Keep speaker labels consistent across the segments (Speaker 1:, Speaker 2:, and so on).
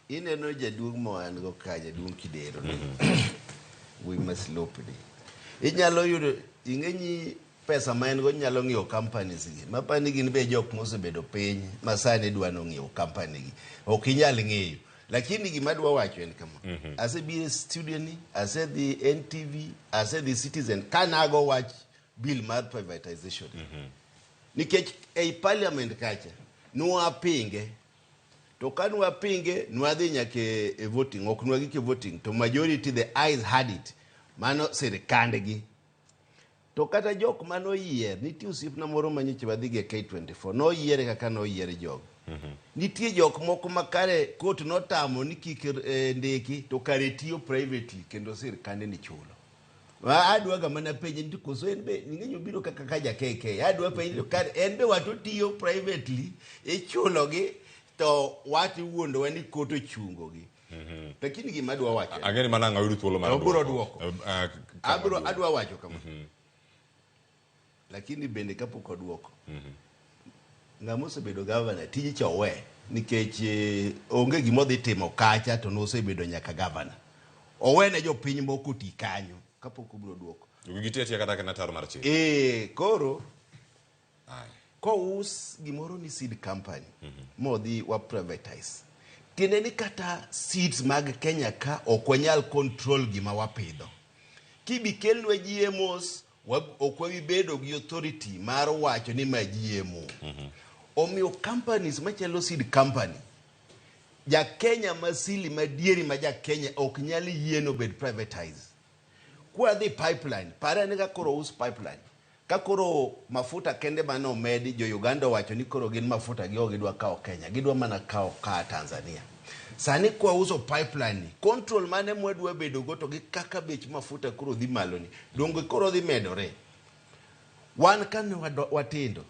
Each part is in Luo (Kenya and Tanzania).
Speaker 1: Ineno jaduong' ma wan go ka, jaduong' Kidero ni. We must lopni. Inyalo yudo ing'e pesa ma en go nyalo ng'iewo companies gi. Mapani gin be jok mosebedo piny ma sani dwa nong'iewo company gi. Ok inyal ng'eyo. Lakini gima adwa wacho en kama. Asebiro e studio ni, asedhi NTV, asedhi Citizen kanago wach bill mar privatization. Nikech ei parliament kacha nwapinge to ka nwapinge nwadhi nyaka e voting ok nwagik e voting to majority the ayes had it mano sirikandgi to kata jok manoyier nitie osiepna moro manyocha wadhi gi e K24 noyiere kaka noyier jogo nitie jok moko ma kare court notamo ni kik ndiki to kare tiyo privately kendo sirikande ni chulo adwa ga mana penje ni koso en be ing'eyo obiro kaka ka ja KK adwa penje to kare en be wat otiyo privately ichulogi to wat iwuondowa ni court ochungogi lakini gima adwa wacho en-
Speaker 2: Ang'e ni mana ang' ayud thuolo mar
Speaker 1: Obiro
Speaker 2: duoko.
Speaker 1: duoko.
Speaker 2: Abiro
Speaker 1: adwa wacho kama lakini bende kapok oduoko ng'ama osebedo gavana tije cha owe nikech onge gima odhi timo kacha to nosebedo nyaka gavana owene jopiny moko oti kanyo kapok obiro duoko
Speaker 2: Gitiyo atiya kata ka ataro mar chik.
Speaker 1: Koro kous gimoro ni seed company modhi wa privatize tiende ni kata seeds mag Kenya ka ok wanyal control gima wapidho kibi kelnwa GMOs ok wabi bedo gi authority mar wacho ni ma GMO omiyo companies machalo seed company ja Kenya masili madieri ma ja Kenya ok nyal yie obed privatized kwadhi pipeline pare ane ka koro us pipeline ka koro mafuta kende mane omedi jo Uganda owacho ni koro gin mafuta gi ok gidwa kawo Kenya gidwa mana kawo ka Tanzania sani kwa uso pipeline ni control mane mwadwa bedo go to gi kaka bech mafuta koro dhi malo ni donge koro dhi medore wan kane watindo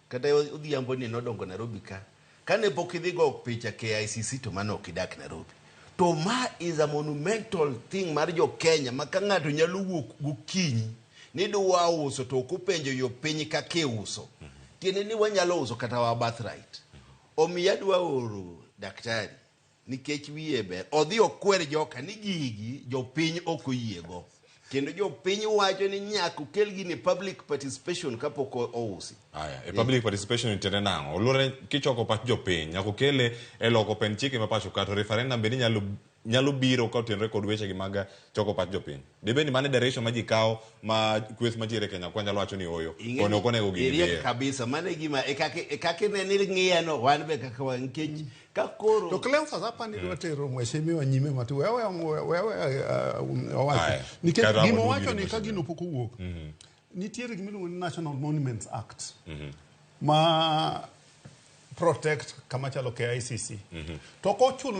Speaker 1: kata odhiambo ni nodongo Nairobi ka kane pok idhi go picha KICC to mano ok idak Nairobi to ma is a monumental thing mar jo Kenya ma ka ng'ato nyalo wuok gokinyi ni dwa uso to ok openjo yo piny kaka iuso tiende ni wanyalo uso kata wa birthright omiyo adwa oro daktari nikech wiye ber odhi okwer joka ni gigi jopiny ok oyiego kendo jopiny wacho ni nyaka okel gini public participation kapok ousi
Speaker 2: Aya, e public participation tiende nang'o? Oluore kichoko pach jopiny, nyaka okele e loko pend chike ma pacho ka to referendum bende nyalo biro ka otenore kod weche gi mag choko pach jopiny. Dibed ni mano e direction ma ji kawo ma kweth mantiere e Kenya kwa nyalo wacho ni oyo. Koni ok onego gini
Speaker 1: iriek
Speaker 2: dhiye.
Speaker 1: kabisa mano e gima e kaka inene ni ng'iya no wan be kaka wan nikech ka koro
Speaker 3: To Cleophas apani dwa tero mheshimiwa nyime mati wewe wewe owacho
Speaker 2: Aya.
Speaker 3: nikech
Speaker 2: Kata
Speaker 3: gima
Speaker 2: waduogi
Speaker 3: owacho
Speaker 2: ir
Speaker 3: ni ka
Speaker 2: mheshimiwa.
Speaker 3: gino pok owuok nitiere gima iluongo ni National Monuments Act ma protect kama chalo KICC to kochuno.